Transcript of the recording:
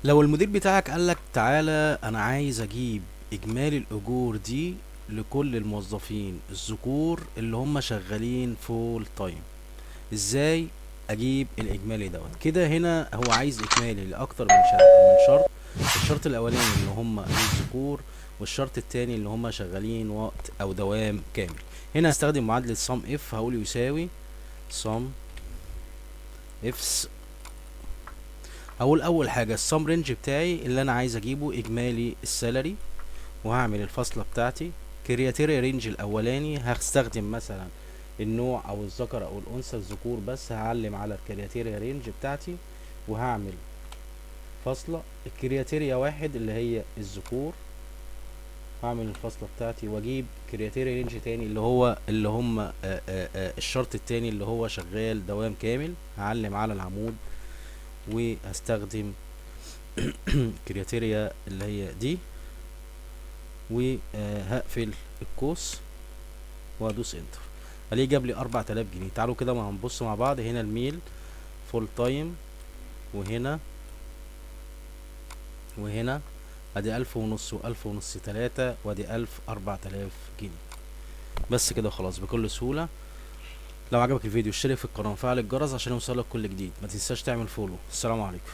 لو المدير بتاعك قالك تعالى انا عايز اجيب اجمالي الاجور دي لكل الموظفين الذكور اللي هم شغالين full time، ازاي اجيب الاجمالي دوت كده؟ هنا هو عايز اجمالي لاكتر من شرط. الشرط الاولاني اللي هم الذكور، والشرط التاني اللي هم شغالين وقت او دوام كامل. هنا هستخدم معادلة sum if، هقول يساوي sum ifs. هقول اول حاجة ال sum range بتاعي اللي انا عايز اجيبه اجمالي ال salary، وهعمل الفاصلة بتاعتي. criteria range الاولاني هستخدم مثلا النوع او الذكر او الانثى، الذكور بس. هعلم على ال criteria range بتاعتي وهعمل فاصلة. ال criteria 1 اللي هي الذكور، هعمل الفاصلة بتاعتي واجيب criteria range تاني اللي هو اللي هم الشرط التاني اللي هو شغال دوام كامل. هعلم على العمود وهستخدم criteria اللي هي دي، وهقفل القوس وادوس enter. الاقيه جاب لي 4000 جنيه. تعالوا كده ما هنبص مع بعض. هنا ال male full time، وهنا وهنا، ادي 1500 و1500 تلاتة، وادي 1000، 4000 جنيه. بس كده خلاص بكل سهولة. لو عجبك الفيديو اشترك في القناة وفعل الجرس عشان يوصلك كل جديد. ما تنساش تعمل follow. السلام عليكم.